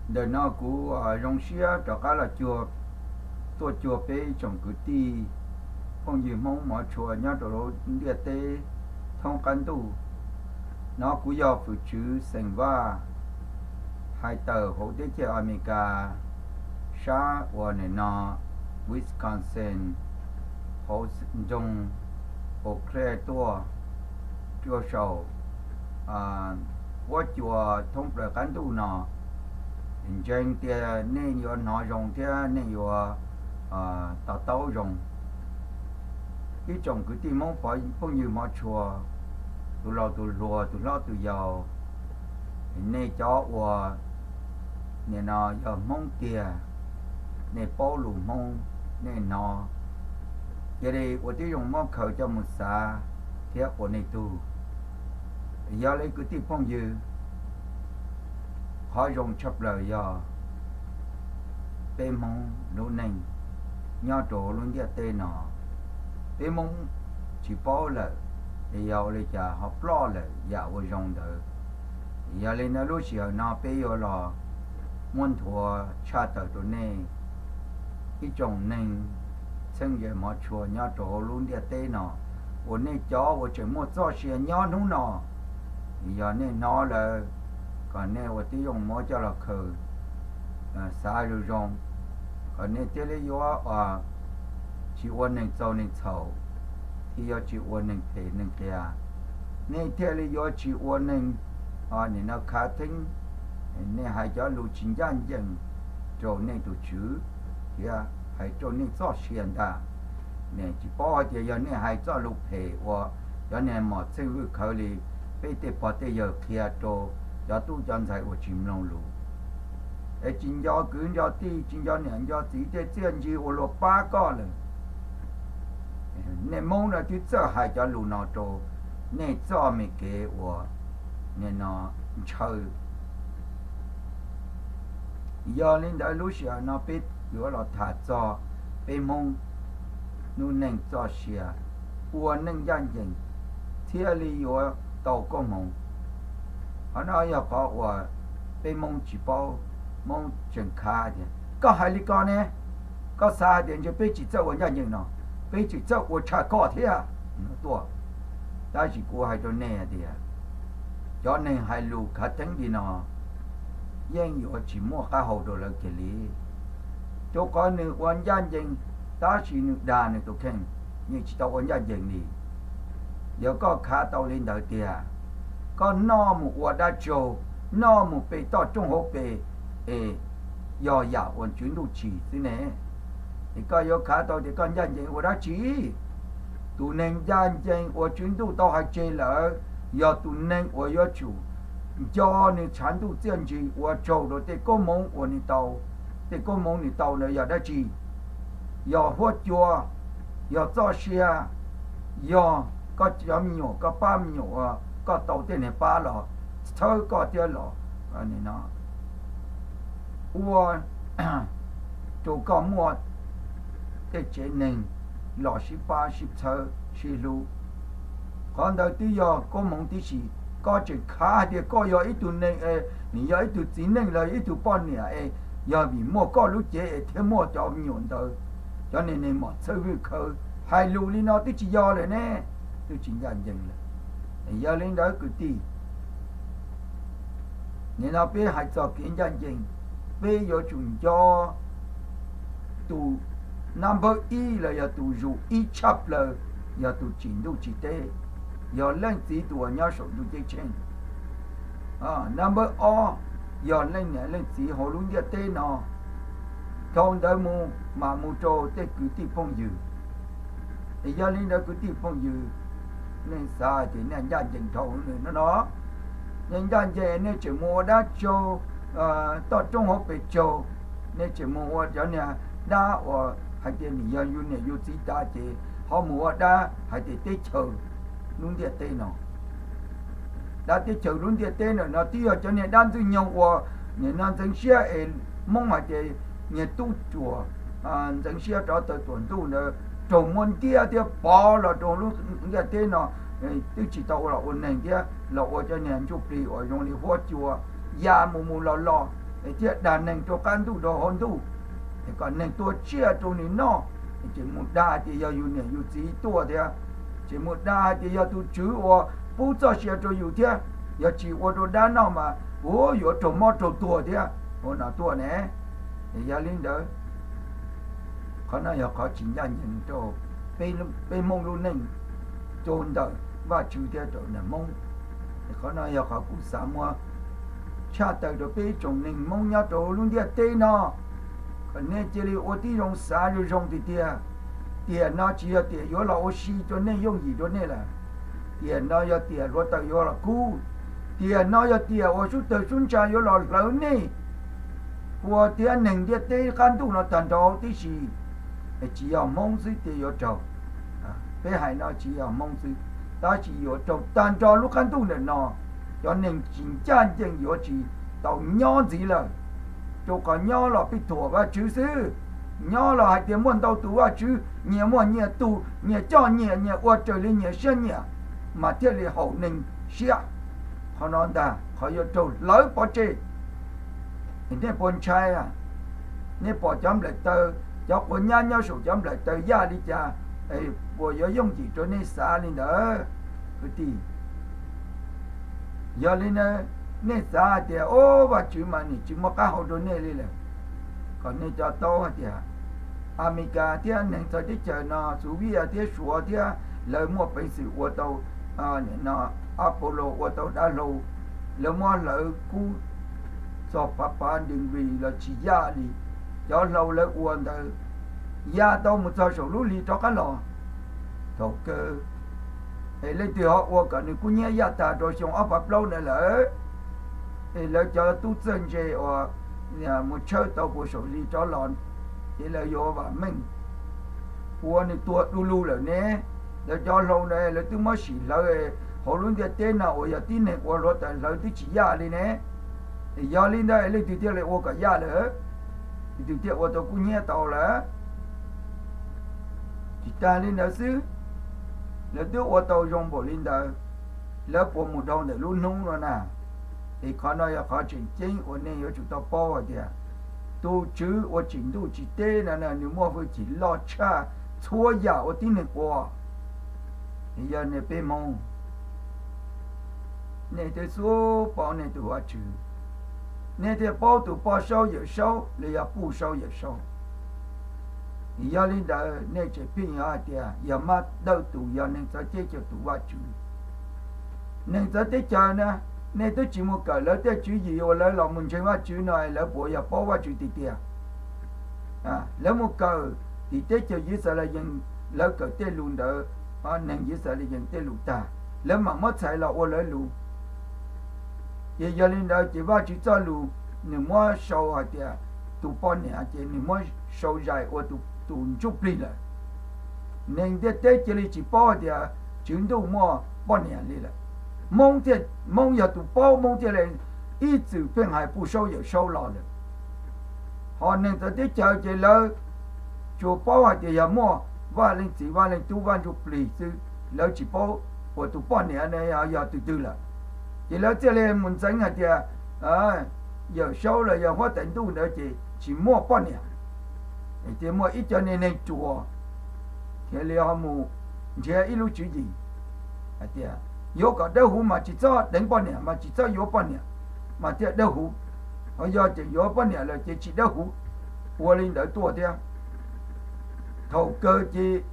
Ntawm no kuv zoo siab rov qab los tuaj cuag peb tsoom kwv tij phooj ywg Hmoob hmov tshua nyob rau lub ntiaj teb thoob qab ntuj. No kuv yog fwm tswv Xeem Vaj, hais tawm hauv teb chaws Amelikas, sab uas nim no Wisconsin, hauv nroog Eau Claire tuaj, rua saum huab cua thoob plaws qab ntuj no. Ntseeg tias nej yuav hnov zoo thiab nej yuav to taub zoo. Ib tsoom kwv tij Hmoob phooj ywg hmov tshua, tus laus tus hluas, tus hlob tus yau, nej cov uas nim no yog Hmoob tiag, nej paub lus Hmoob, nej hnov, cia li ua tib zoo muab khaws coj mus xav thiab ua nej tug. Yog li kwv tij phooj ywg, qhov zoo tshaj plaws yog peb Hmoob lub neej nyob rau lub ntiaj teb no, peb Hmoob tsis paub lawm, es yog ua li cas ho ploj lawm yam ua zoo ntawd. Yog li ntawd lub sij hawm no peb yuav los muab nthuav tshaj tawm rau nej ib tsoom neeg txheeb ze hmov tshua nyob rau hauv lub ntiaj teb no, uas nej cov uas tseem muaj txoj sia nyob hnub no, yog nej hnov lawm, kom nej ua tib zoo muab coj los khaws xav zoo zoo, kom nej thiaj li yuav tsis ua neeg txaug neeg txhaum, thiaj yuav tsis ua neeg phem neeg qias. Nej thiaj li yuav tsis ua neeg nim no khav theeb, nej hais cov lus tsis ncaj ncees rau nej tus tswv thiab hais rau nej txoj sia ntag. Nej tsis paub hais tias yog nej hais txoj lus phem uas cov niag mom txheej vwj khawv li peb tej pog tej yawg qhia rau cov tub cov ntxhais uas tsis mloog lus, es tsis nco kwv nco tij, tsis nco niam nco txiv tej txiaj ntsig uas luag pab koj lawm. Nej Hmoob no twb txawj hais cov lus no rau nej txoj me kev uas nim no ntshaw. Yog li ntawd lub sij hawm no peb yuav los tham txog peb Hmoob lub neej txoj sia, ua neej ncaj ncees thiaj li yuav tau koob hmoov. Qhov no yog qhov uas peb Hmoob tsis paub, Hmoob tseem khav tias koj hais li ko ne, koj xav hais tias ntshe peb tsis txawj ua ncaj ncees no, peb tsis txawj ua tshaj koj thiab tuaj. Tab sis kuv hais rau nej hais tias cov neeg hais lus khav theeb li no yeej yuav tsis muaj qab hau rau lawv kiag li. Rau qhov nws ua ncaj ncees tab sis nws dag nws tus kheej, yeej tsis tau ua ncaj ncees li. Yog koj khav tau li ntawd tiag, koj noj mus ua dab tsaug, noj mus pe toj roob hauv pes, es yog yam uas Tswv Ntuj tsim xwb ne. Es koj yuav khav tau tias koj ncaj ncees ua dab tsi? Tus neeg ncaj ncees uas Tswv Ntuj tau hais tseg lawm, yog tus neeg uas yuav tsum nco nws tshav ntuj txiaj ntsig ua tsaug rau tej koob hmoov uas nws tau. Tej koob hmoov nws tau ntawd yog dab tsi? Yog huab cua, yog txoj sia, yog koj cov me nyuam, koj pab me nyuam uas koj tau tej niag pab los txhawb koj thiab los ua rau koj muaj tej tsev neeg los sib pab sib txhawb sib hlub. Qhov ntawd twb yog koob hmoov tib si. Koj tseem khav hais tias koj yog ib tug neeg, nws yog ib tug txiv neej los ib tug poj niam es yog vim muaj koj lub cev es thiaj muaj cov me nyuam ntawd, cov neeg mom txhawj vwj khawv. Hais lus li no twb tsis yog lawm ne, twb tsis ncaj ncees lawm. Yog li ntawd kwv tij, nim no peb hais txog kev ncaj ncees, peb yuav tsum nco tus nab npawb ib los yog tus zus ib tshaj plaws, yog tus tsim ntuj tsim teb, yog leej txiv tus uas nyob saum ntuj ceeb tsheej. Nab npawb ob, yog leej niam leej txiv hauv lub ntiaj teb no. Dhau ntawd mus mam mus rau tej kwv tij phooj ywg. Es yog li ntawd kwv tij phooj ywg, nej xav tias nej ncaj ncees dhau no no, nej ncaj ncees nej tseem mus ua dab tsaug toj roob hauv pes tsaug, nej tseem mus ua cov niag dab uas hais tias nws yog yus niam yus txiv tas ces ho mus ua dab hais tias teb chaws lub ntiaj teb no. Dab teb chaws lub ntiaj teb ntawm no twb yog cov niag dab ntxwg nyoog uas nim no ntxeev siab es Hmoob hais tias niag tub ruam ntxeev siab rov tawm tuam ntuj ntawd raug muab ntiab thiab pov los rau lub ntiaj teb no, twb tsis tau los ua neeg thiab los ua cov niag ntsuj plig uas zoo li huab cua ya mus mus los los. es thiaj dag neeg rau qab ntuj rau hauv ntuj, es kom neeg tua tsiaj rau nws noj, ces mus dag hais tias yog yus niam yus txiv tuaj thiab, ces mus dag hais tias yog tus tswv uas pub txoj sia rau yus thiab, yog tsis ua rau dab noj mas ua yuav raug mob raug tuag thiab ua no tuaj ne. Es yog li ntawd, qhov no yog qhov tsis ncaj ncees rau peb Hmoob lub neej rau ntawm Vajtswv thiab rau ntawm Hmoob. Qhov no yog qhov kuv xav muab tshaj tawm rau peb tsoom neeg Hmoob nyob rau lub ntiaj teb no, kom nej cia li ua tib zoo xav zoo zoo tiag tiag. Tiam no tsis yog tiam yuav los ua si rau nej yooj yim rau nej lawm. Tiam no yog tiam hluav taws yuav los kub. Tiam no yog tiam uas sub tawg sub ntsa yuav los hlawv nej, ua thiab neeg ntiaj teb qab ntuj no tag nrho tib si. Tsis yog Hmoob xwb thiaj yuav raug. Peb hais no tsis yog Hmoob xwb, tab sis yuav raug tag nrho lub qab ntuj ntawm no. Cov neeg tsis ncaj ncees yuav tsis tau nyob ntxiv lawm, rau qhov nyob los pheej thuam Vajtswv xwb. Nyob los hais tias muaj ntau tus vaj tswv, nyias muaj nyias tus, nyias coj nyias, nyias ua raws li nyias siab nyiam, mas thiaj li haum neeg siab. Qhov no ntag qhov yuav raug hlawv pov tseg. Nej puas ntshai? Nej pom cov nplaim taws, cov quav nyab nyob saum cov nplaim taws yaj li cas, puas yuav yooj yim rau nej xav li ntawd? Kwv tij, yog li na, nej xav hais tias o, Vajtswv mas nim tsis muaj qab hau rau nej li lawm. Kom nej cov taub hais tias Amelikas thiab neeg txawv teb chaws no, Xus Viaj thiab Suav thiab, lawv muaj peev xwm ua tau Apollo, ua tau dav hlau, lawv muab hlawv kub txog pav pav degree los tsis yaj li. Cov hlau lawv ua ntawd ya tau mus txog saum lub hli rov qab los. Thaum kawg es leej twg ho ua kom nws kub hnyiab yaj tag rau xyoo ob phav plaub ntawd lawm? Es lawv cov tub txawj ntse uas mus tshawb tau puas saum hli rov los, ces lawv yuav vam meej ua nws tuag du lug lawm ne. Lawv cov hlau na lawv twb muab sim hlawv hauv lub ntiaj teb no uas yog tib neeg ua hluav taws hlawv twb tsis yaj li ne. Yog li ntawd leej twg thiaj li ua kom yaj lawm? Leej twg thiaj ua tau kub hnyiab tau lawm? Tsis tas li ntawd xwb, lawv twb ua tau zoo npaum li ntawd, lawv puas mus dhau ntawm lub hnub no na? Es qhov no yog qhov tseem ceeb uas nej yuav tsum tau paub hais tias tus Tswv uas tsim ntuj tsim teb no nws muaj hwj chim loj tshaj txhua yam uas tib neeg ua. Yog nej peb Hmoob, nej twb xub paub nej tus Vajtswv, nej thiaj paub tus poj saub yawm saub los yog puj saub yawm saub. Yog li ntawd nej tseem pheej yuav hais tias yog mab dawb tus yog neeg txawv teb chaws tus vaj tswv. Neeg txawv teb chaws na, nej twb tsis mus kawm lawv tej tswv yim uas lawv los mus ntseeg vaj tswv no lawv puas yog paub vaj tswv tiag tiag? Lawv mus kawm tim teb chaws Yixalayees, lawv kawm tej lus ntawd, neeg Yixalayees tej lus tag, lawv mam muab txhais los ua lawv lus. Ces yog li ntawd ces vaj tswv txoj lus nws muab sau hais tias tus poj niam ces nws muab sau zais ua tus ntsuj plig lawm. Neeg ntiaj teb cia li tsis paub hais tias tswv ntuj muaj poj niam li lawm. Hmoob thiaj, Hmoob yog tus paub, Hmoob thiaj li ib txwm pheej hais puj saub yawm saub los lawm. Ho neeg txawv teb chaws ces lawv tsuas paub hais tias yog muaj Vaj Leej Txiv, Vaj Leej Tub, Vaj Ntsuj Plig xwb, lawv tsis paub uas tus poj niam no yog tus twg lawm. Ces lawv thiaj li mus ntxeev hais tias yawm saub los yog huab tais ntuj ntawd ces tsis muaj poj niam. Ces muaj ib co niag neeg ruam thiaj li ho mus nrhiav ib lub tswv yim hais tias yuav kom dawb huv mas tsis txhob deev poj niam, mas tsis txhob yuav poj niam, mas thiaj dawb huv. Ho yog tseem yuav poj niam lawm ces tsis dawb huv. Ua li ntawd tuaj thiab. Thaum kawg ces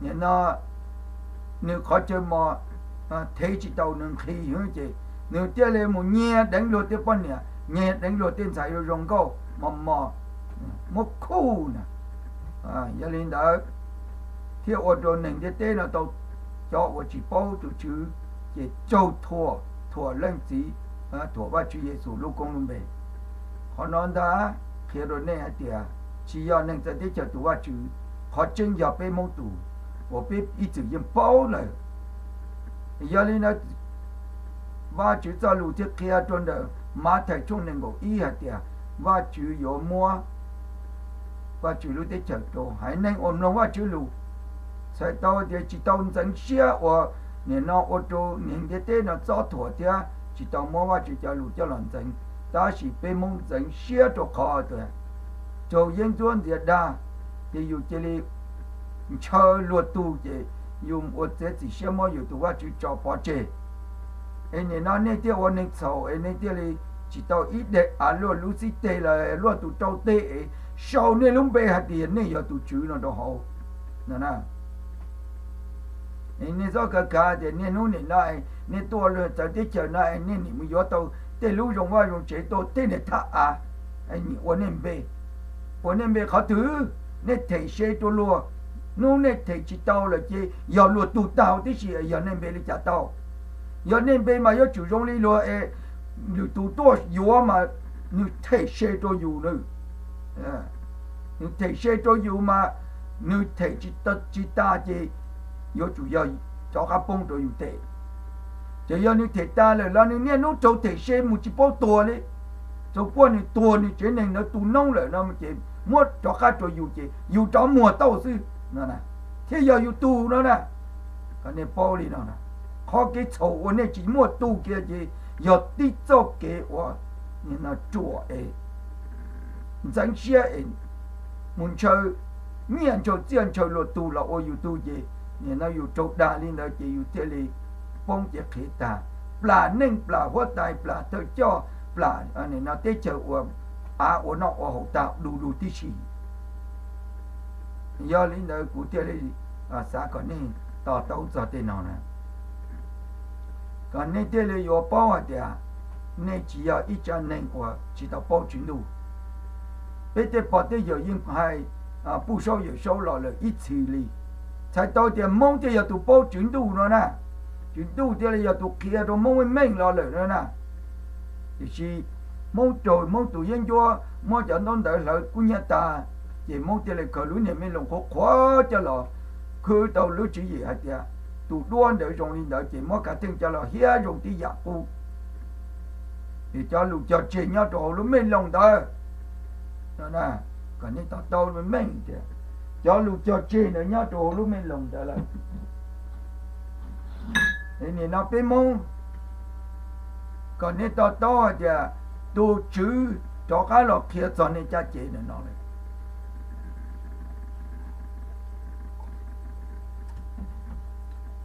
nim no nws qhov chaw mos thev tsis tau nws nqhis ces nws thiaj li mus nyiag deev luag tej poj niam, nyiag deev luag tej ntxhais zoo zoo nkauj mos mos muab khuj na. Yog li ntawd thiaj ua rau neeg ntiaj teb no tau cov uas tsis paub tus Tswv ces raug thuam, thuam Leej Txiv, thuam Vajtswv Yexus lub koob lub npe. Qhov no ntag qhia rau nej hais tias tsis yog neeg txawv teb chaws tus Vajtswv, qhov tseeb yog peb Hmoob tus uas peb ib txwm yeej paub lawm. Yog li ntawd Vajtswv txoj lus thiaj qhia rau ntawm Mathais tshooj nees nkaum ib hais tias Vajtswv yuav muab Vajtswv lub teb chaws rau haiv neeg uas mloog Vajtswv lus. Txhais tau tias tsis tau ntxeev siab uas nim no ua rau neeg ntiaj teb no txob thuam thiab tsis tau muab Vajtswv cov lus coj los ntxeev. Tab sis peb Hmoob ntxeev siab rau qhov tias raug yeeb ncuab ntxias dag, ces yus cia li ntshaw luag tug ces yus ua txiav txim siab muab yus tus Vajtswv tso pov tseg. Es nim no nej thiaj ua neeg txhaum es nej thiaj li tsis tau ib daim av luaj lub xib teg los luaj tus rau teg es sau nej lub npe hais tias nej yog tus tswv no rau hauv no. Nej txhob khav khav tias niaj hnub nim no nej tuaj txawv teb chaws no nej nim mus yuav tau tej lub zoo vaj zoo tsev tuaj tej niag thaj av, nim ua nej npe, ua nej npe qhov twg? Nej them se rau luag, hnub nej them tsis tau lawm ces yog luag tug tau tib si, yog nej npe li cas tau? Yog nej npe mas yuav tsum zoo li luag es lwm tus tuaj yuav mas nws them se rau yus na. Nws them se rau yus mas nws them tsis tas ces yuav tsum yog rov qab poob rau yus them. Ces yog nws them tas lawm los nws niaj hnub raug them se mus tsis paub tuag li. Txog kuaj nws tuag nws tsev neeg ntawd tu noob lawm no ces muab rov qab rau yus ces yus rov muag tau xwb no, thiaj yog yus tug no na. Kom nej paub li no, qhov kev txhaum uas nej tsis muaj tug kiag ces yog tib txoj kev uas ruam es ntxeev siab es mus ntshaw nyiaj ntshaw txiaj ntshaw luag tug los ua yus tug ces nim no yus raug dag li ntawd ces yus thiaj li poob cev qhev tag, plam neej plam huab tais plam thawj coj plam nim no teb chaws ua av ua noj ua haus tag du lug tib si. Yog li ntawd kuv thiaj li xav kom nej to taub txog tej no na, kom nej thiaj li yuav paub hais tias nej tsis yog ib tsa neeg uas tsis tau paub Tswv Ntuj. Peb tej pog tej yawm yeej hais puj saub yawm saub los lawm ib txhis li, txhais tau tias Hmoob thiaj yog tus paub Tswv Ntuj no na. Tswv Ntuj thiaj li yog tus qhia rau Hmoob meej meej los lawm no na. Tiam sis Hmoob raug Hmoob tus yeeb ncuab muab cov ntaub ntawv hlawv kub hnyiab tag, ces Hmoob thiaj li khaws lub niag me loos qhuav qhuav coj los khwb tau lub tswv yim hais tias tus duab ntawd zoo li ntawd ces muab kav theej coj los hiab zoo tib yam qub. Es cov lus cog tseg nyob rau hauv lub me loos ntawd, kom nej to taub meej tias cov lus cog tseg ntawd nyob rau hauv lub me loos ntawd lawm. Nim no peb Hmoob, kom nej to taub hais tias tus Tswv rov qab los qhia txog nej caj ces ntawm no lawm.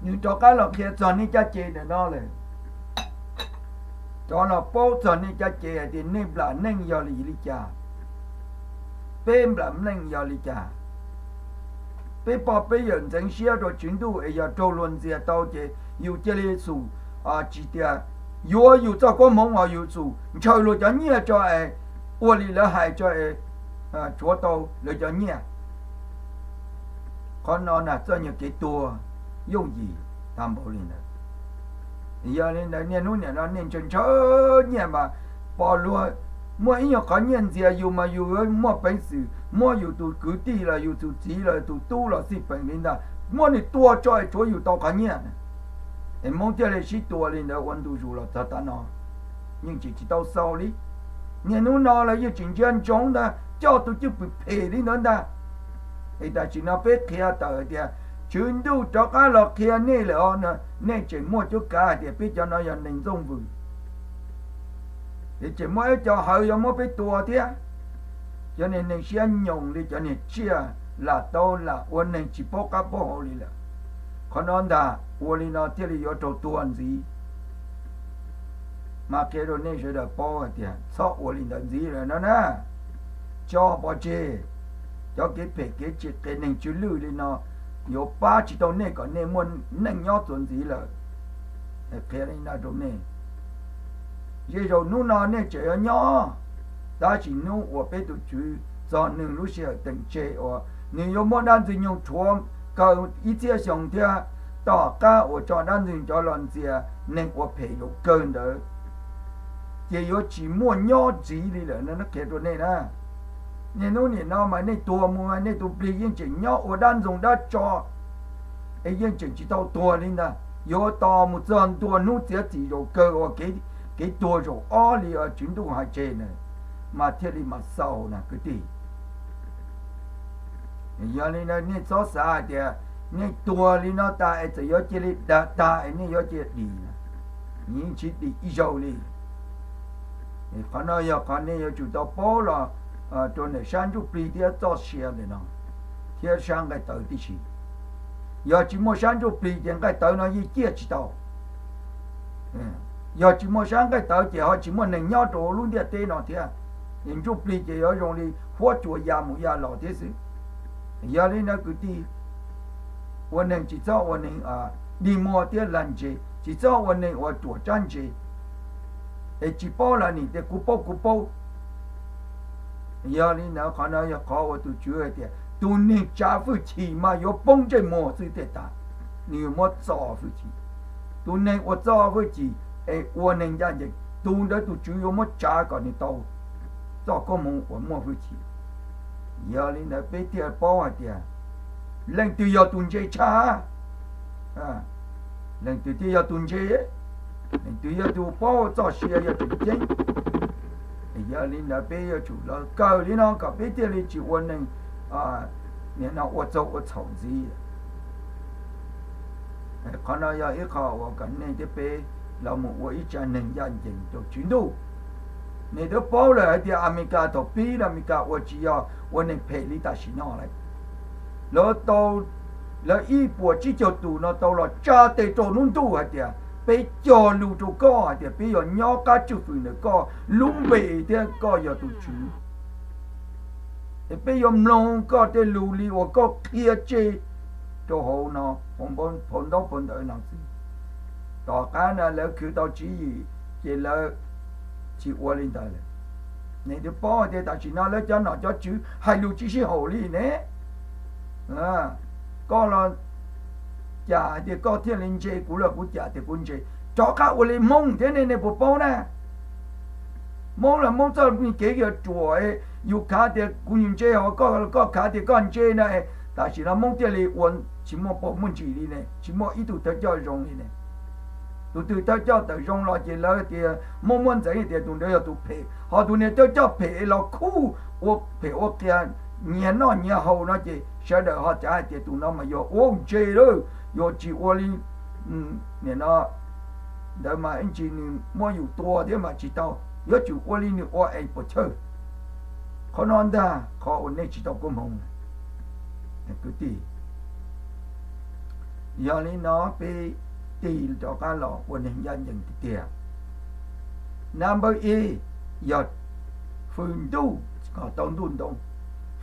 Nws rov qab los qhia txog nej caj ces ntawm no lawm. Rov los paub txog nej caj ces hais tias nej nplam neej yog li li cas, peb nplam neej yog li cas. Peb pog peb yawm ntxeev siab rau Tswv Ntuj es yog raug luag ntxias tau ces yus cia li xum tsis tias yuav yus txoj koob hmoov os, yus xum ntshaw luag cov nyiaj tso es ua li lawv hais tso es tshuav tau lawv cov nyiaj. Qhov no na txoj nyuag kev tuag yooj yim tag npaum li ntawd. Yog li ntawd niaj hnub nim no nej ntshaw ntshaw nyiaj mas pom luag muaj ib nyuag qhov nyiaj ntxias yus mas yus muaj peev xwm muab yus tus kwv tij los yus tus txiv los tus tub los xij peem li ntag, muab nws tua tso es tshuav yus tau qhov nyiaj. Es Hmoob thiaj li sib tua li ntawd ua ntu zus los txog tav no, yeej tsis tsis tau xaus li. Niaj hnub no los yeej tseem ntsia ntsoov ntag, coj tus cwj pwm phem li ntawd ntag. Es tam sim no peb qhia tawm hais tias Tswv Ntuj rov qab los qhia nej lawm os, nej tseem muaj cuab kav hais tias peb cov no yog neeg ntxooj vwm, es tseem muaj ib co hawv yuav muab peb tua thiab. Cov niag neeg siab nyoos li cov niag tsiaj lam tau lam ua neeg tsis paub qab paub hau li lawm. Qhov no ntag ua li no thiaj li yuav raug tua ntxiv. Mas qhia rau nej sawv daws paub hais tias txhob ua li ntawd ntxiv lawm no na. Tso pov tseg cov kev phem kev tsis qe neeg tsw lwj li no, yuav pab tsis tau nej kom nej muaj neej nyob txuas ntxiv lawm. Qhia li no rau nej, zej zaum hnub no nej tseem yuav nyob, tab sis hnub uas peb tus Tswv txog nws lub sij hawm teem tseg uas nws yuav muab dab ntxwg nyoog rhuav kaw ib txhiab xyoo thiab tom qab uas tso dab ntxwg nyoog cov los ntxias neeg ua phem zaum kawg ntawd, ces yuav tsis muaj nyob ntxiv li lawm no qhia rau nej na. Niaj hnub nim no mas nej tuag mus nej tus plig yeej tseem nyob ua dab ntxoog dab tso, es yeej tseem tsis tau tuag li ntag. Yuav tos mus txog ntua hnub txiav txim zaum kawg uas kev tuag zaum ob li Tswv Ntuj hais tseg na, mas thiaj li mam xaus na kwv tij. Yog li ntawd nej txhob xav hais tias nej tuag li no tas es txawm yuav cia li dag tag es nej yuav cia li dim, yeej tsis dim ib zaug li. Qhov no yog qhov nej yuav tsum tau paub los rau ntawm sab ntsuj plig thiab txoj sia ntawm no, thiab sab nqaij tawv tib si. Yog tsis muaj sab ntsuj plig ces nqaij tawv no yeej ciaj tsis tau. Yog tsis muaj sab nqaij tawv ces ho tsis muaj neeg nyob rau lub ntiaj teb no thiab. Ces ntsuj plig ces yuav zoo li huab cua ya mus ya los thiab xwb. Yog li ntawd kwv tij, ua neeg tsis txhob ua neeg dig muag thiab lag ntse, tsis txhob ua neeg uas ruam tsab ntse, es tsis paub los nim tias kuv paub kuv paub. Yog li ntawd qhov no yog qhov uas tus Tswv hais tias tus neeg tsav hwj chim mas yuav poob ntsej muag xwb tej tas, nws yuav muab txo hwj chim. Tus neeg uas txo hwj chim es ua neeg ncaj ncees, tus ntawd tus Tswv yuav muab tsav kom nws tau txoj koob hmoov uas muaj hwj chim. Yog li ntawd peb thiaj paub hais tias leej twg yog tus ntse tshaj, leej twg thiaj yog tus ntse, leej twg yog tus paub txoj sia yog tseem ceeb. Yog li ntawd peb yuav tsum los kawm li no kom peb thiaj li tsis ua neeg nim no ua txaug ua txhaum ntxiv. Qhov no yog ib qho uas kom nej thiab peb los mus ua ib tsa neeg ncaj ncees rau Tswv Ntuj. Nej twb paub lawm hais tias Amelikas thaum pib los Amelikas ua tsis yog ua neeg phem li tam sim no lawm. Lawv tau, lawv ib puas tsib caug tus no tau los tsa tes rau lub ntuj hais tias peb cog lus rau koj hais tias peb yuav nyob qab tswj hwm ntawm koj lub npe thiab koj yog tus Tswv. Es peb yuav mloog koj tej lus li uas koj qhia tseg rau hauv no, phau ntaub phau ntawv no xwb. Tom qab no lawv khwv tau tswv yim ces lawv tsis ua li ntawd lawm. Nej twb paub hais tias tam sim no lawv cov nom cov tswv hais lus tsis sib haum li ne. Koj los cas hais tias koj thiaj li ntse, kuv los kuv cas tias kuv ntse. Rov qab ua li Hmoob thiab ne, nej puas paub na? Hmoob los Hmoob txoj kev yuav ruam, yus khav tias kuv ntse, ho koj, koj khav tias koj ntse na, tam sim no Hmoob thiaj li ua tsis muaj pom muaj ntsis li ne, tsis muaj ib tug thawj coj zoo li ne. Tus twg thawj coj tawm zoo los ces lawv tias Hmoob muab ntxeev tias tus ntawd yog tus phem, ho tus niag thawj coj phem los khuj ua phem ua qias, nyias noj nyias haus no ces sawv daws ho cav hais tias tus no mas yog ua ntse lawm, yog tsis ua li nim no ntawd mas ib ntsis nws muab yus tua thiab mas tsis tau, yuav tsum ua li nws ua es puas chawj. Qhov no ntag qhov uas nej tsis tau koob hmoov kwv tij. Yog li no peb tig rov qab los ua neeg ncaj ncees tiag tiag. Number ib, yog hwm ntuj kom tau ntuj ntoo,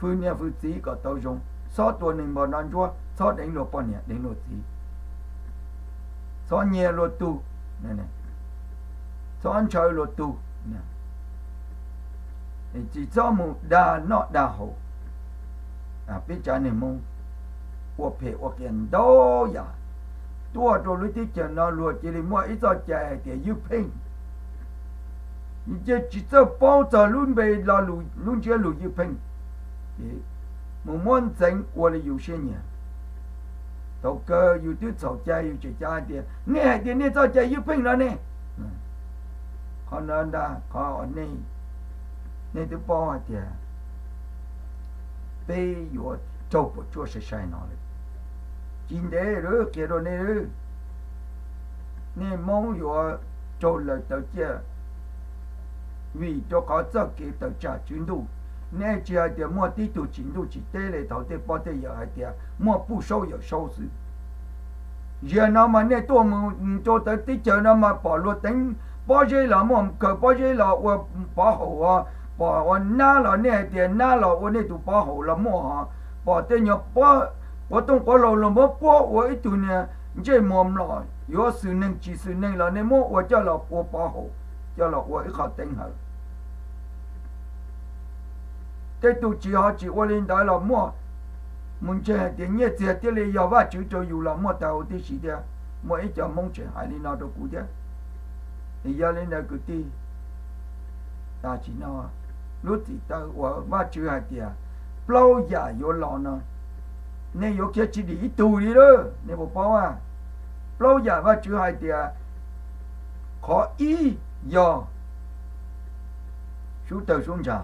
hwm niam hwm txiv kom tau zoo, txhob tua neeg npog nraug ntsuab, txhob deev luag poj niam deev luag txiv, txhob nyiag luag tug, txhob ntshaw luag tug, tsis txhob mus dag noj dag haus. Peb tsav neeg Hmoob ua phem ua qias ntau yam, tuaj rau lub teb chaws no luag cia li muaj ib txoj cai hais tias ywj pheej. Yus cia tsis txawj paub txog lub npe lo lus, lub ntsiab lus ywj pheej, ces mus muab ntxeev ua li yus siab nyiam. Thaum kawg yus twb txhaum cai, yus tseem cav hais tias nej hais tias nej txoj cai ywj pheej no ne. Qhov no ntag qhov uas nej, nej twb paub hais tias peb yuav raug puas tsuaj sai sai no lawm. Tsis ntev lawm qhia rau nej, nej Hmoob yuav raug lawv taw ciaj vim rau qhov txoj kev tawm tsam Tswv Ntuj. Nej tsis hais tias muaj tib tug tsim ntuj tsim teb li thaum tej pog tej yawm hais tias muaj puj saub yawm saub xwb. Ziag no mas nej tuaj mus rau tawv teb chaws no mas pom luag teev pob zeb los muaj, khaws pob zeb los ua pov haum os, pom ua nab los nej hais tias nab los ua nej tus pov haum los muaj os, pom tej nyuag quav tooj quav hlau los muab puab ua ib tug niag ntsej muag mlom yuav xwm neeg tsis xwm neeg los nej muab ua coj los ua pov haum, coj los ua ib qho teev hawm. Tej tus tsis ho tsis ua li ntawd los muaj, mus ntseeg hais tias nyiaj txiag thiaj li yog Vajtswv rau yus los muaj tag huv tib si thiab. Muaj ib co Hmoob tseem hais li no rau kuv thiab. Yog li ntawd kwv tij, tam sim no lub txim taw uas Vajtswv hais tias plaub yam yuav los no, nej yuav khiav tsis dim ib tug li lawm, nej puas paub a? Plaub yam Vajtswv hais tias qhov ib yog sub tawg sub ntsa,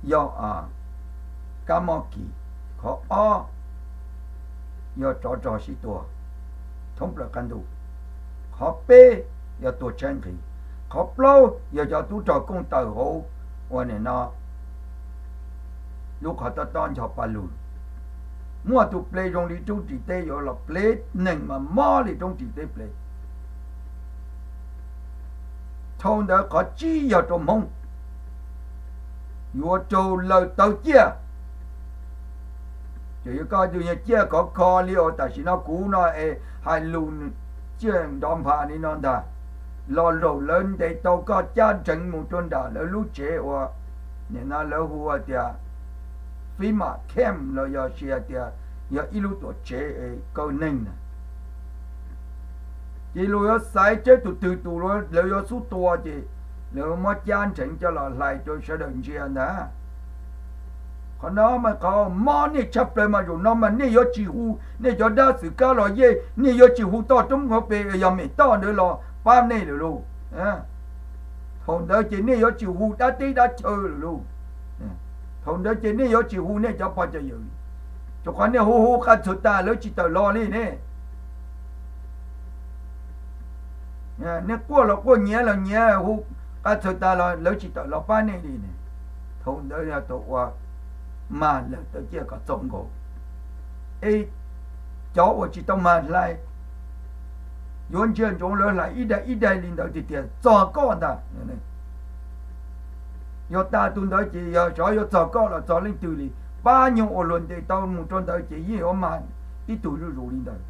yog kab mob kis, qhov ob yog tsov rog sib tua thoob plaws qab ntuj, qhov peb yog tuag tshaib nqhis, Qhov plaub yog cov tub rog kooj tawm hauv uas nim no lub qhov tob tob ncho pa lug. Muaj tus ple zoo li roob ris teb yuav los ple neeg mas mob li roob ris teb ple. Thaum ntawd qhov tsib yog rau Hmoob, yuav raug lawv tawv ciaj. Ces yog koj tus yog ciaj khov kho li uas tam sim no kuv no es hais lus ciaj nrov npha li no ntag, los zaum lawv ntes tau koj cab nreev mus rau nram lawv lub tsev uas nim no lawv hu tias fib mam khem los yog sis tias yog ib lub tuam tsev kaw neeg na. Ces luag yuav xaiv tseb tus twg tus lawv yuav xub tua ces lawv muab cab nreev coj los hlais rau sawv daws ntsia ntag. Qhov no mas qhov mob nej tshaj plaws mas zaum no mas nej yuav tsis hu nej cov dab xwm kab los yej, nej yuav tsis hu toj roob hauv pes yog mem toj ntawd los pab nej lawm lauj. Thaum ntawd ces nej yuav tsis hu dab teb dab chaw lawm lauj. Thaum ntawd ces nej yuav tsis hu nej cov pog cov yawm, rau qhov nej hu hu qa txhawm tas lawv tsis tawm los li ne. Nej quaj los quaj, nyiav los nyiav, hu qa txhawm tas los lawv tsis tawm los pab nej li ne. Thaum ntawd yog thaum uas mag lawv tawv ciaj kom txaus nkaus, es cov uas tsis tau mag hlais yuav ntsia ntsoov lawv hlais ib daim ib daim li ntawd tiag tiag txog koj ntag. Yog tas tus ntawd ces yog xyov yuav txog koj los txog leej twg li. Pab nyuag uas luag ntes tau mus rau ntawd ces yeej yuav mag ib tug zuj zus li ntawd.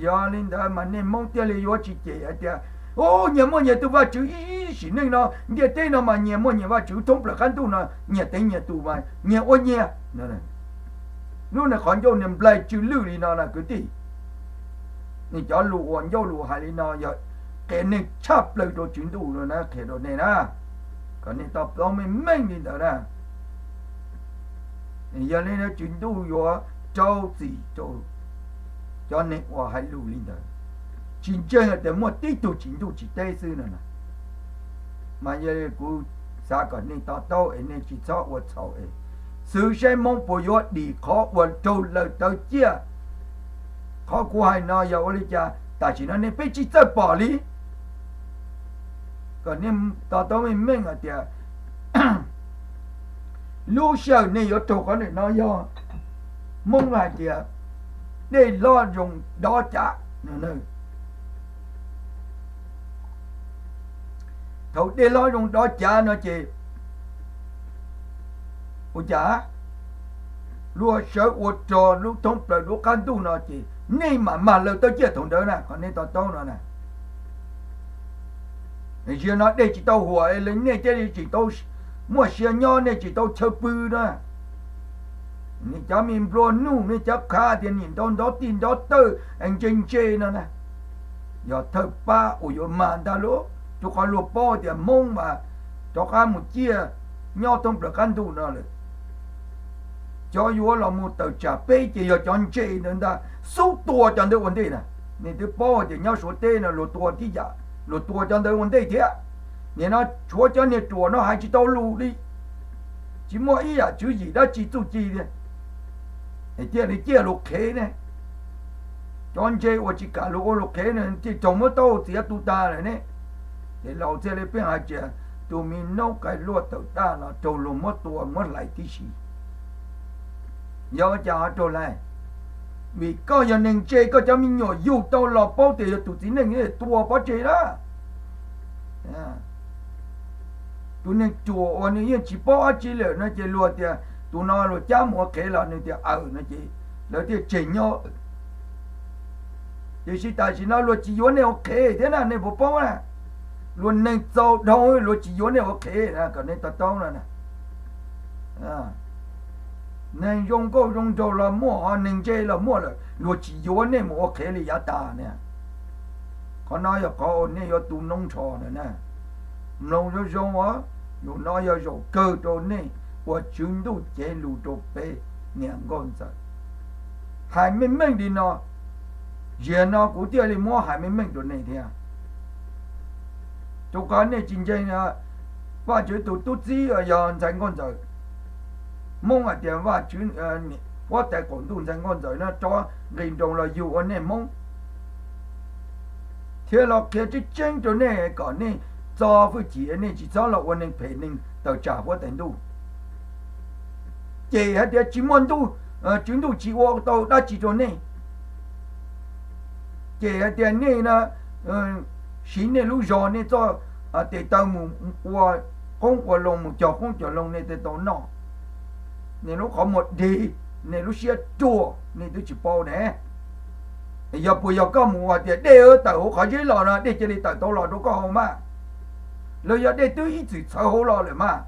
Yog li ntawd mas nej Hmoob thiaj li yuav tsis cem hais tias, u, nyias muaj nyias tus Vajtswv ib sim neej no, ntiaj teb no mas nyias muaj nyias Vajtswv thoob plaws qab ntuj no, nyias teev nyias tus mas nyias ua nyias. Lub niag qhov ncauj niag nplaig tsw lwj li no na kwv tij. Nej cov lus uas ncauj lus hais li no yog qias neeg tshaj plaws rau Tswv Ntuj na, qhia rau nej na, kom nej tau paub meej meej li ntawd na. Yog li no Tswv Ntuj yuav rau txim rau cov neeg uas hais lus li ntawd, tsis ntseeg tias muaj tib tug Tswv Ntuj tsis teb xwb no na. Mas yog li kuv xav kom nej to taub es nej tsis txhob ua txhaum es xwv saib Hmoob puas yuav dim qhov uas raug lawv tawv ciaj. Qhov kuv hais no yog ua li cas tam sim no nej peb tsis txawj pom li? Kom nej to taub meej meej hais tias lub sij hawm nej yuav raug qhov ntawm no yog Hmoob hais tias dej hlob zoo dov cav. Thaum dej hlob zoo dov cav no ces ua cas luag sawv ua rog lub thoob plaws lub qab ntuj no ces nej mam mag lawv tawv ciaj thaum ntawd na, qhov nej to taub no na. Zaum no dej tsis tau huam li nej thiaj li tsis tau muaj sia nyob, nej tsis tau chaw pw na. Nej cov me nplua nuj, nej cov khav tias nim nrov nrov tij nrov tawj ntse ntse no na, yog thawj pab uas yuav mag ntag lauj, rau qhov luag paub tias Hmoob mas rov qab mus ciaj nyob thoob plaws qab ntuj no lawm. Cov yuav los mus tawm tsam peb ces yog cov ntse ntawd ntag, xub tua cov ntawd ua ntej na. Nej twb paub tias nyob Suav teb no luag tua tib yam, luag tua cov ntawd ua ntej thiab. Nim no tshuav cov niag ruam no hais tsis tau lus li, tsis muaj ib yam tswv yim dab tsi txuj ci li, thiaj li ciaj luag qhev ne. Cov ntse uas tsis kam luag ua luag qhev no thiaj raug muab tau txiav tu tag lawm ne. Ces laus thiaj li pheej hais tias tus me noob qais luaj tawm daj no raug luag muab tua muab hlais tib si. Yog ua cas ho raug hlais? Vim koj yog neeg ntse, koj cov me nyuam yug tau los paub tias yog tus txiv neej tua pov tseg lawm. Tus neeg ruam uas nws yeej tsis paub dab tsi lawm no ces luag tias tus no luag cab mus ua qhev los nws tias aws no ces lawv thiaj tseg nyob. Tiam sis tam sim no luag tsis yuav nej ua qhev thiab na, nej puas paub na? Luag neeg txaus dhau luag tsis yuav nej ua qhev na, kom nej to taub no na. Neeg zoo nkauj zoo nraug los muaj, ho neeg ntse los muaj lawm, luag tsis yuav nej mus ua qhev li yav tas ne. Qhov no yog qhov uas nej yuav tu noob nrho na. Mloog zoo zoo os, zaum no yog zaum kawg rau nej uas Tswv Ntuj cev lus rau peb niam nkauj ntxawm. Hais meej meej li no, ziag no kuv thiaj li muab hais meej meej rau nej thiab. Rau qhov nej tsis ntseeg Vajtswv tus tub txib uas yog ntxhais nkauj ntxawm. Hmoob hais tias Vajtswv, huab tais qaum ntuj ntxhais nkauj ntxawm no rov nqis nroos los yug ua nej Hmoob. thiab los qhia tseeb tseeb rau nej kom nej txo hwj chim, nej tsis txhob los ua neeg phem neeg tawm tsam huab tais ntuj. Ces hais tias tsis muaj ntuj, Tswv Ntuj tsis ua tau dab tsi rau nej. Ces hais tias nej no siv nej lub zog nej txoj tes taw mus ua qoob ua loo, mus cog qoob cog loo nej thiaj tau noj. Nej lub qhov muag dig, nej lub siab ruam, nej twb tsis paub ne. Yog puas yog koj mus ua tias dej tawm hauv qhov zeb los no dej cia li tawm tau los rau koj haus mas, los yog dej twb ib txwm txhawv hauv los lawm mas?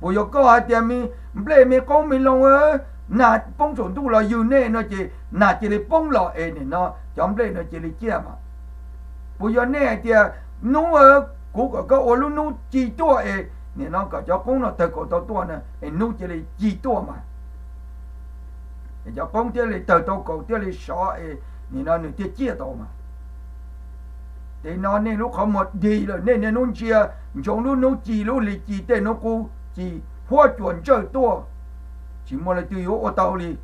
Puas yog koj hais tias me nplej me qoob me loo, nag poob saum ntuj los ywg nej no ces nag cia li poob los es nim no cov nplej no cia li ciaj mas? Puas yog nej hais tias hnub, kuv kom koj ua lub hnub ci tuaj es nim no kom cov qoob no tawg kaus tau tuaj no es hnub cia li ci tuaj mas, es cov qoob thiaj li tawg tau kaus thiaj li sov es nim no nws thiaj ciaj tau mas? Ces no nej lub qhov muag dig lawm, nej niaj hnub ntsia ntsoov lub hnub ci lub hli ci tej hnub qub ci, huab cua ntsawj tuaj, tsis muaj leej twg yuav ua tau li.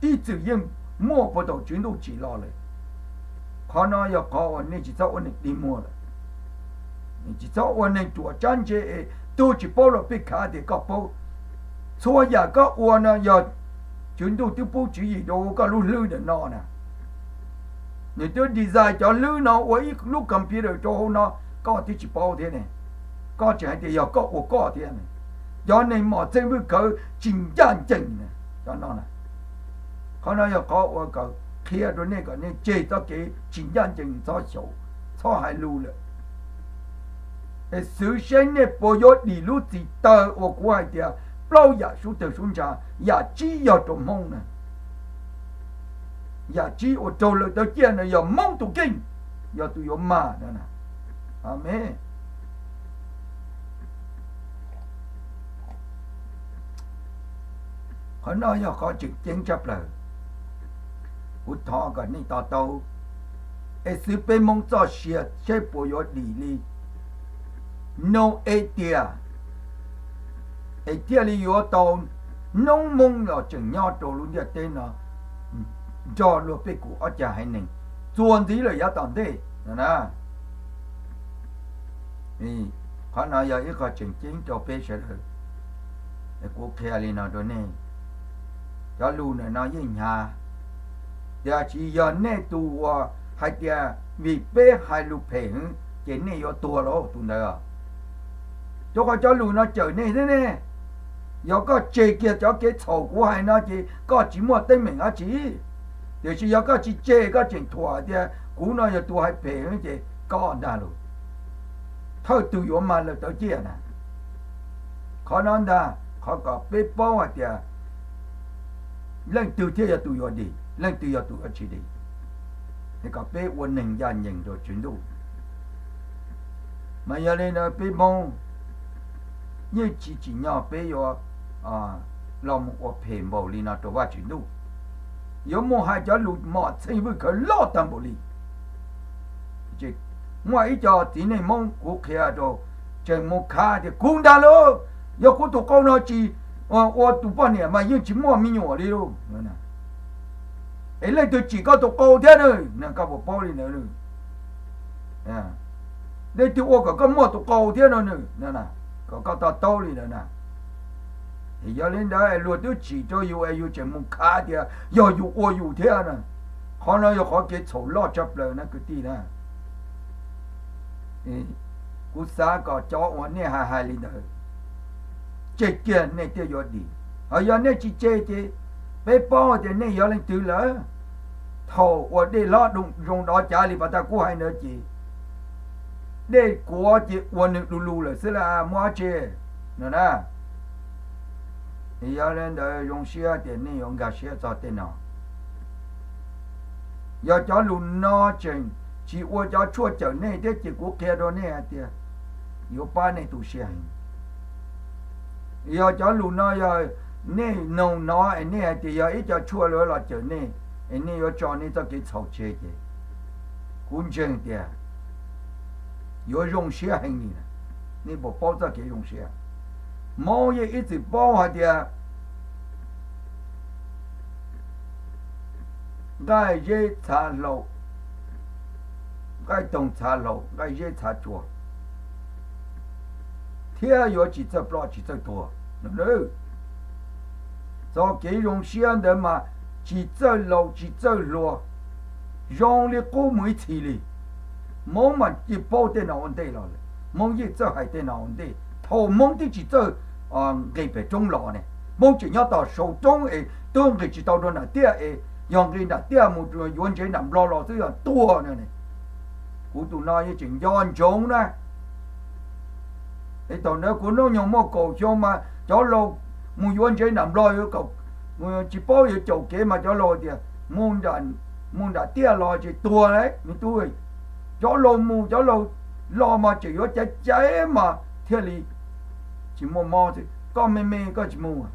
Ib txwm yeej muaj puag thaum Tswv Ntuj tsim los lawm. Qhov no yog qhov uas nej tsis txhob ua neeg dig muag lawm. Nej tsis txhob ua neeg ruam tsab ntse es tug tsis paub los pij khav tias koj paub. Txhua yam koj ua no yog Tswv Ntuj twb pub tswv yim rau koj lub hlwb ntawm no na. Nws twb design cov hlwb no ua ib lub computer rau hauv no, koj twb tsis paub thiab ne. Koj tseem hais tias yog koj ua koj thiab ne. Cov neeg mom txheej vwj khawv tsis ncaj ncees no. Qhov no yog qhov uas kom qhia rau nej kom nej tseg txoj kev tsis ncaj ncees, txhob xyaum, txhob hais lus lawm. Es xwv saib nej puas yuav dim lub txim taw uas kuv hais tias plaub yam sub tawg sub ntsha, yam tsib yog rau Hmoob na. Yam tsib uas raug lawm tawv ciaj no yog Hmoob tus kheej, yog tus yuav mag no. Amees. Qhov no yog qhov tseem ceeb tshaj plaws. Kuv thov kom nej to taub, es xwv peb Hmoob txoj sia saib puas yuav dim li no es tias, es thiaj li yuav tau noob Hmoob los tseem nyob rau lub ntiaj teb no nrog luag peb kuv ob cag haiv neeg txuas ntxiv lawm yav tom ntej no na. Qhov no yog ib qho tseem ceeb rau peb sawv daws. Kuv qhia li no rau nej, cov lus ntawm no yeej hnyav, tiam sis yog nej tus uas hais tias vim peb hais lus phem heev ces nej yuav tuag lauj tus ntawd. Rau qhov cov lus no cawm nej thiab ne. Yog koj tseg kiag cov kev txhaum kuv hais no ces koj tsis muaj teeb meem dab tsi. Tiam sis yog koj tsis tseg, koj tseem thuam tias kuv no yog tus hais phem ces koj ntag lauj, thawj tug yuav mag lawm tawv ciaj na. Qhov no ntag qhov kom peb paub hais tias leej twg thiaj yog tus yuav dim, leej twg yog tus yuav tsis dim, es kom peb ua neeg ncaj ncees rau Tswv Ntuj. Mas yog li ntawd peb Hmoob yeej tsis tsim nyog peb yuav los mus ua phem npaum li no rau Vajtswv Ntuj. Yuav muaj hais cov lus mom txheej vwj khawv loj tag npaum li. Muaj ib co txiv neej Hmoob kuv qhia rau, tseem mus khav tias kuv ntag lauj, yog kuv tus qau no tsis ua tus poj niam mas yeej tsis muaj me nyuam li lauj. Es leej twg tsim koj tus qau thiab na, koj puas paub li ntawd? Leej twg ua kom koj muaj tus qau thiab no, kom koj to taub li ntawd na. Yog li ntawd luag twb tsim rau yus es yus tseem mus khav tias yog yus ua yus thiab na. Qhov no yog qhov kev txhaum loj tshaj plaws na kwv tij na. Kuv xav kom cov uas nej hais hais li ntawd, tseg kiag nej thiaj yuav dim. Ho yog nej tsis tseg ces peb paub tias nej yog leej twg lawm. Thaum uas dej hlob zoo dov cav li pas tas kuv hais ntawd ces dej kuav ces ua nws du lug lawm xwb las muaj dab tsi no na. Yog li ntawd zoo siab tias nej yuav nkag siab txog tej no. Yog cov lus no tseem tsis ua cov tshuaj cawm nej thiab ces kuv qhia rau nej hais tias yuav pab nej tu siab heev. Yog cov lus no yog nej noog no es nej hais tias yog ib co tshuaj los cawm nej, es nej yuav tso nej txoj kev txhaum tseg ces kuv ntseeg tias yuav zoo siab heev li. Nej puas paub txoj kev zoo siab? Hmoob yeej ib txwm paub hais tias nqaij zeb txha hlau nqaij toog txha hlau, nqaij zeb txha tsua, thiab yuav tsis txawj ploj tsis txawj tuag. Txoj kev zoo siab ntawd mas tsis txawj laus tsis txawj hluas, zoo li qub mus ib txhis li. Hmoob mas yeej paub tej no ua ntej los lawm, Hmoob yeej txawj hais tej no ua ntej. Thaum Hmoob twb tsis txawj nqis pem roob los ne, Hmoob tseem nyob tom saum roob es twb nqis tsis tau rau nram tiaj es yog nqis nram tiaj mus yuav ntsev nram Nplog los twb yog tuag no ne. Kuv tus no yeej tseem nco ntsoov na. Es thaum ntawd kuv hnub nyoog muaj kaum xyoo mas cov laus mus yuav ntsev nram Nplog, tsis paub yuav caum kev mas cov laus tias mus nram tiaj los ces tuag lawm me tub. Cov laus mus cov laus los mas tseem yuav caiv caiv mas thiaj li tsis muaj mob xwb, koj me me koj tsis mus.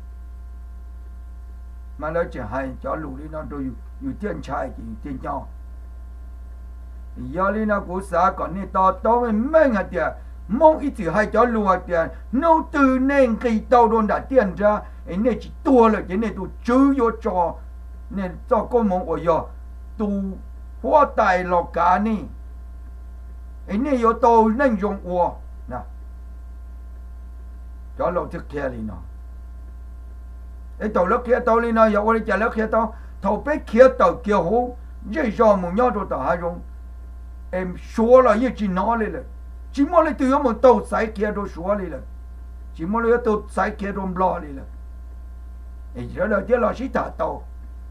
Mas lawv tseem hais cov lus li no rau yus, yus thiaj ntshai ces yus thiaj nyob. Yog li no kuv xav kom nej to taub meej meej hais tias Hmoob ib txwm hais cov lus hais tias hnub twg nej nqis tau rau nram tiaj nrag es nej tsis tuag lawm ces nej tus tswv yuav tso nej txoj koob hmoov uas yog tus huab tais los kav nej, es nej yuav tau neej zoo ua. Cov laus thiaj qhia li no. Es thaum lawv qhia tau li no yog ua li cas lawv qhia tau? Thaum peb khiav tawm kiag hauv zej zog mus nyob rau tom hav zoov es Suav los yeej tsis hnov li lawm, tsis muaj leej twg yuav mus taug xaiv khiav rau Suav li lawm, tsis muaj leej yuav taug xaiv khiav rau Nplog li lawm. Sawv daws thiaj los sib tham tau,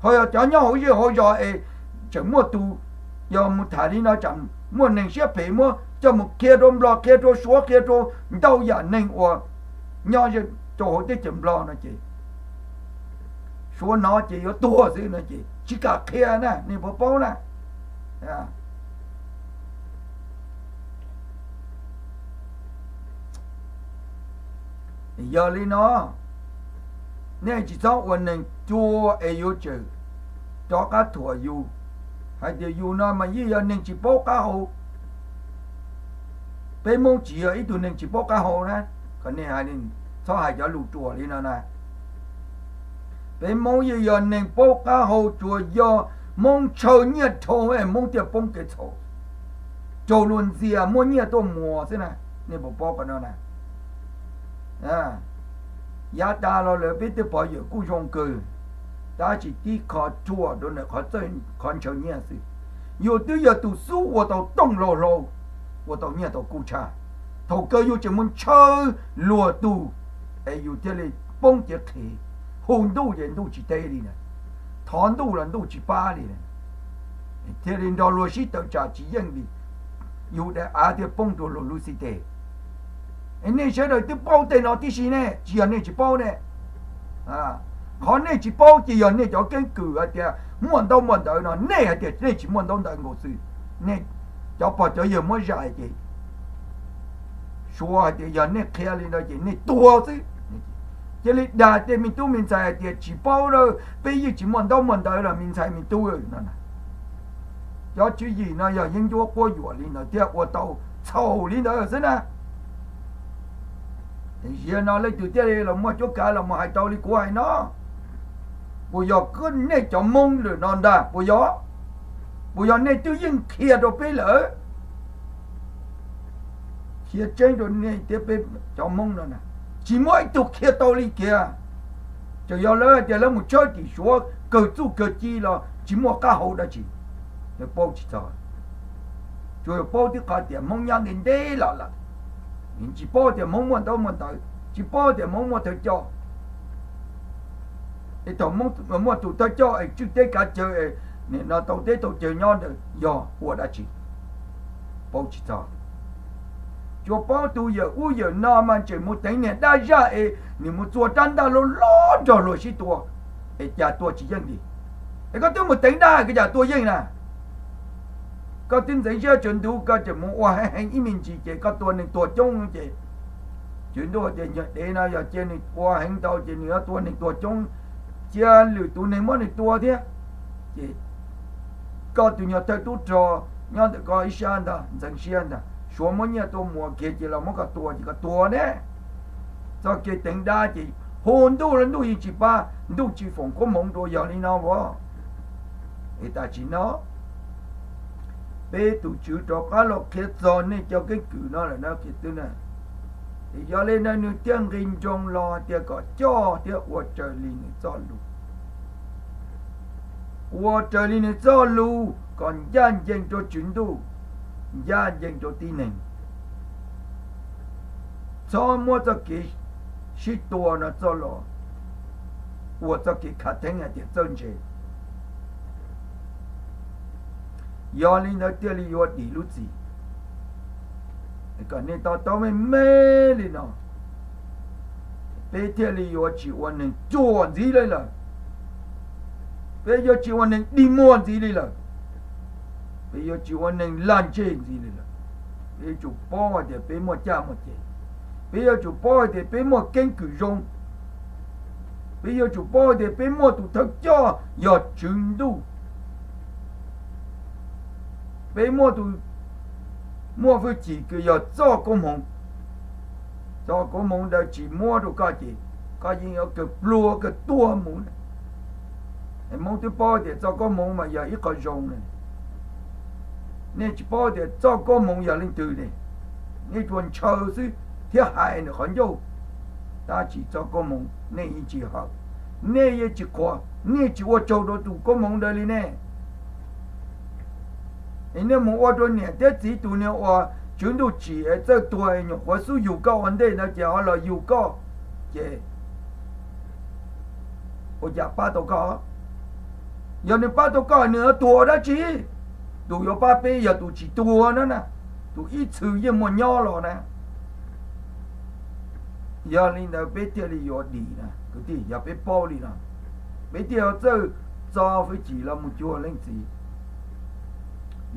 ho yog cov nyob hauv zej hauv zos es tseem muaj tus, yog mus tham li no tsam muaj neeg siab phem muab coj mus qhia rau Nplog, qhia rau Suav, qhia rau ntau yam neeg uas nyob rau hauv teb chaws Nplog no ces Suav hnov ces yuav tuag xwb no ces tsis kam qhia na, nej puas paub na? Yog li no, nej tsis txhob ua neeg cua es yuav tsum rov qab thuam yus hais tias yus no mas yeej yog neeg tsis paub qab hau. Peb Hmoob tsis yog ib tug neeg tsis paub qab hau na, kom nej txhob hais cov lus ruam li no na. Peb Hmoob yeej yog neeg paub qab hau, tsuas yog Hmoob ntshaw nyiaj dhau Hmoob thiaj poob kev txhaum, raug luag ntxias muab nyiaj tuaj muas xwb na. Nej puas paub qhov no na? Yav tas los lawm peb tej pog yawm kuj zoo kawg, tab sis tib qho ruam rau ntawm qhov ntshaw nyiaj xwb. Yus twb yog tus xub ua tau tooj laug hlau, ua tau nyiaj tau kub tshaj, thaum kawg yus tseem mus ntshaw luag tug, es yus thiaj li poob cev qhev, hu ntuj ces ntuj tsis teb li na, thov ntuj los ntuj tsis pab li, thiaj li nrog luag sib tawm tsam tsis yeej li, yus daim av thiaj poob rau luag lub xib teg. Nej sawv daws twb paub tej no tib si ne, tsis yog nej tsis paub ne. Qhov nej tsis paub ces yog nej cov keeb kwm hais tias muaj ntaub muaj ntawv no, nej hais tias nej tsis muaj ntaub ntawv nkaus xwb. Nej cov pog cov yawg muab zais ces Suav hais tias yog nej qhia li ntawd ces nej tuag xwb. Cia li dag tej me tub me ntxhais hais tias tsis paub lawm, peb yeej tsis muaj ntaub muaj ntawv los me ntxhais me tub no. Cov tswv yim no yog yeeb ncuab quab yuam li ntawd thiaj ua tau txhaum li ntawd xwb na. Ziag no leej twg thiaj li los muaj cuab kav los mus hais tau li kuv hais no? Puas yog nej cov Hmoob lwm no ntag? Puas yog? Puas yog nej twb yeej qhia rau peb lawm? Qhia tseeb rau nej thiab peb cov Hmoob no na, tsis muaj ib tug qhia tau li kiag. Txawm yog lawv hais tias lawv mus tshawb tim Suav kawg txuj kawg ci los tsis muaj qab hau dab tsi, paub tsis txog. Tsuas yog paub tib qho tias Hmoob nyob ntev ntev los lawm, tsis paub tias Hmoob muaj ntaub muaj ntawv, tsis paub tias Hmoob muaj thawj coj. Es thaum Hmoob muaj tus thawj coj es tswj teb kav chaw, nim no tau teb tau chaw nyob ntawd yog ua dab tsi? Paub tsis txog. Tsuas paub tus yawm ub yawm no mas tseem mus teev niag dab zaj es nws mus txua rab ntaj loj loj nrog luag sib tua, es cas tua tsis yeej li. Es koj twb mus teev dab koj cas tua yeej na? Koj twb ntxeev siab tsaus ntuj koj tseem mus ua heev heev ib me ntsis ces koj tua neeg tuag coob ces Tswv Ntuj tias nyuag dev no yog cia nws ua heev ntau ces nws yuav tua neeg tuag coob, cia lwm tus neeg muab nws tua thiab. Ces koj tus nyuag thawj tub rog nyob ntawm koj ib sab ntag ntxeev siab ntag, Suav muab nyiaj tua muas kiag ces los muab koj tua ces koj tua ne. Txoj kev teev dab ces hu ntuj los ntuj yeej tsis pab, ntuj tsis foom koob hmoov rau, yog li no as. Es tam sim no Peb tus Tswv rov qab los qhia txog nej cov keeb kwm no lawm na, qhia twb na. Ces yog li ntawd nws thiaj nqi nroo los hais tias kom coj thiab ua raws li nws txoj lus, ua raws li nws txoj lus kom ncaj ncees rau Tswv Ntuj, ncaj ncees rau tib neeg. Txhob muab txoj kev sib tua no txoj los ua txoj kev khav theeb hais tias txawj ntse. Yog li ntawd thiaj li yuav dim lub txim. Kom nej to taub me me li no, peb thiaj li yuav tsis ua neeg ruam ntxiv li lawm, peb yuav tsis ua neeg dig muag ntxiv li lawm, peb yuav tsis ua neeg lag ntseg ntxiv li lawm. Peb yuav tsum paub hais tias peb muaj caj muaj ces, peb yuav tsum paub hais tias peb muaj keeb kwm zoo, peb yuav tsum paub hais tias peb muaj tus thawj coj yog Tswv Ntuj, peb muaj tus muaj hwj chim kws yog txoj koob hmoov. Txoj koob hmoov ntawd tsis muab rau koj ces koj yeej yuav kawg pluag kawg tuag mus. Hmoob twb paub tias txoj koob hmoov mas yog ib qho zoo ne. Nej tsis paub tias txoj koob hmoov yog leej twg ne, nej tsuas ntshaw xwb thiab hais nws qhov ncauj, tab sis txoj koob hmoov nej yeej tsis haum, nej yeej tsis qhuas, nej tsis ua tsaug rau tus koob hmoov ntawd li ne. Es nej mus ua rau niam thiab txiv tus niag uas Tswv Ntuj tsim es txawj tuag es nyuam qhuav xub yug koj ua ntej ntawd ces ho los yug koj, ces ua cas pab tau koj? Yog nws pab tau koj nws yuav tuag dab tsi? Tus yuav pab peb yog tus tsis tuag na na, tus ib txhis yeej muaj nyob los na. Yog li ntawd peb thiaj li yuav dim na kwv tij, yog peb paub li no, peb thiaj yuav txawj txo hwj chim los mus cuag leej txiv,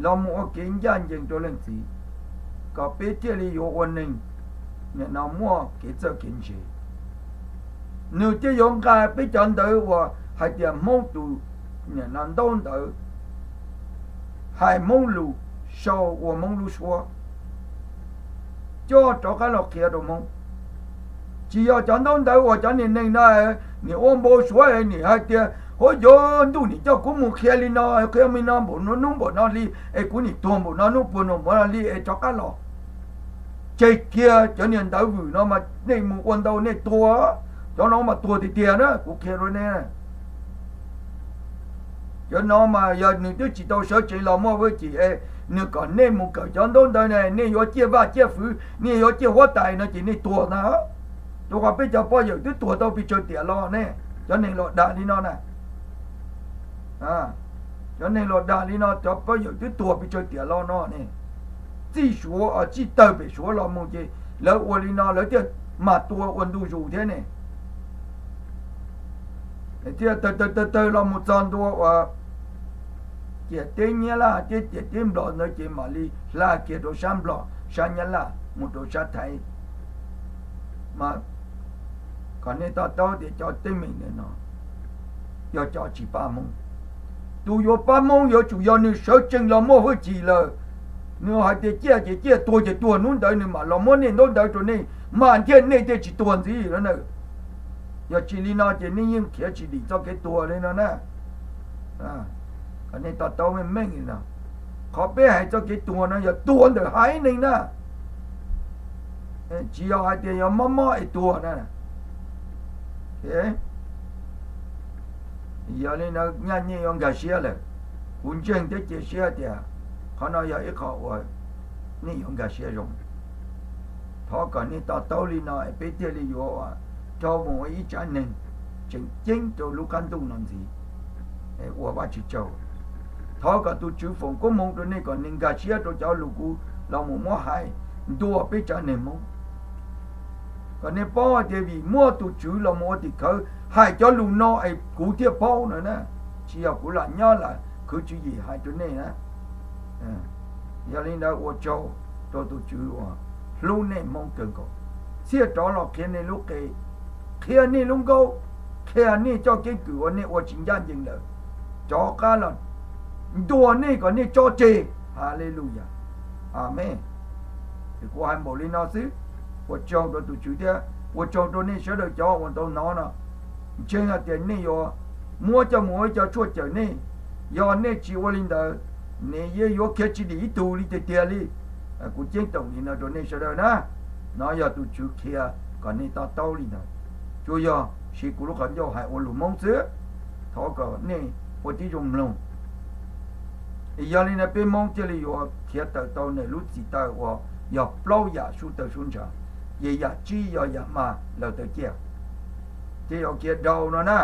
los mus ua kev ncaj ncees rau leej txiv, kom peb thiaj li yuav ua neeg nim no muaj kev txawj kev ntse. Nws thiaj yuav nqa peb cov ntawv uas hais tias Hmoob tus nim no ntaub ntawv, hais Hmoob lus, sau ua Hmoob lub suab, coj rov qab los qhia rau Hmoob. Tsis yog cov ntaub ntawv uas cov niag neeg no nim ua npau suav nim hais tias, huab cov ntuj nim coj kuv mus qhia li no, qhia li no npaum no hnub npaum no hli es kuv nim tuag npaum no hnub puag npaum no hli es rov qab los. Tseg kiag cov niag ntawv vwm no mas nej mus ua ntau nej tuag, cov no mas tuag tiag tiag na kuv qhia rau nej. Cov no mas yog nws twb tsis tau sawv tsees los muaj hwj chim es nws kom nej mus kawm cov ntaub ntawv ne, nej yuav ciaj vaj ciaj fwv, nej yuav ciaj huab tais no ces nej tuag ntag. Rau qhov peb cov poj yawm twb tuag tau pes tsawg tiam los ne, cov neeg los dag li no na. Cov neeg los dag li no, cov poj yawm twb tuag pes tsawg tiam los no ne. Txij Suav, txij tawg pem Suav los mus ces lawv ua li no lawv thiaj mam tua ua ntu zus thiab ne. Thiaj tawg tawg tawg tawg los mus txog ntua uas ciam teb Nyab Laj thiab ciam teb Nplog ntawd ces mam li hla kiag rau sab Nplog, sab Nyab Laj mus rau sab Thaib. Mas kom nej to taub tias cov teeb meem ntawm no yog cov tsis pab Hmoob. Tus yuav pab Hmoob yuav tsum yog nws sawv tsees los muaj hwj chim lawm. Nws hais tias ciaj ces ciaj, tuag ces tuag hnub ntawd nws mam los muab nej ntaub ntawv rau nej mas thiaj nej thiaj tsis tuag ntxiv na. Yog tsis li no ces nej yeej khiav tsis dim txoj kev tuag li no na. Kom nej to taub meej meej li no, qhov peb hais txoj kev tuag no yog tuag ntawm haiv neeg na, tsis yog hais tias yog mob mob es tuag na. Yog li ntawd nyaj nej yuav nkag siab lawm. Kuv ntseeg thiab cia siab tias qhov no yog ib qho uas nej yuav nkag siab zoo. Thov kom nej to taub li no es peb thiaj li yuav ua rau mus ua ib tsav neeg tseem ceeb rau lub qab ntuj no ntxiv. Ua Vajtswv tsaug. Thov kom tus Tswv foom koob hmoov rau nej kom nej nkag siab rau cov lus kuv los mus muab hais ntuas peb tsav neeg Hmoob, kom nej paub hais tias vim muaj tus Tswv los mus ua tim khawv hais cov lus no es kuv thiaj paub no na. Tsis yog kuv lam nyob lam khwv tswv yim hais rau nej na. Yog li ntawd ua tsaug rau tus Tswv uas hlub nej Hmoob kawg nkaus, thiaj rov los qhia nej lub qe, qhia nej lub nkaub, qhia nej txoj keeb kwm uas nej ua tsis ncaj ncees lawm, rov qab los ntuas nej kom nej tso tseg. Haleluyas. Amees. Ces kuv hais npaum li no xwb. Ua tsaug rau tus Tswv thiab ua tsaug rau nej sawv daws cov uas tau hnov no. Ntseeg hais tias nej yuav muab coj mus ua ib co tshuaj cawm nej. Yog nej tsis ua li ntawd, Nws yeej yuav khiav tsis dim ib tug li tiag tiag li. Kuv ceeb toom li no rau nej sawv daws na. No yog tus Tswv qhia kom nej to taub li ntawd. Tsuas yog siv kuv lub qhov ncauj hais ua lus Hmoob xwb. Thov kom nej ua tib zoo mloog. Yog li no peb Hmoob thiaj li yuav khiav tawm tau nws lub txim taw uas yog plaub yam sub tawg sub ntsha, ces yam tsib yog yam mas lawv tawv ciaj, thiaj yuav khiav dhau no na.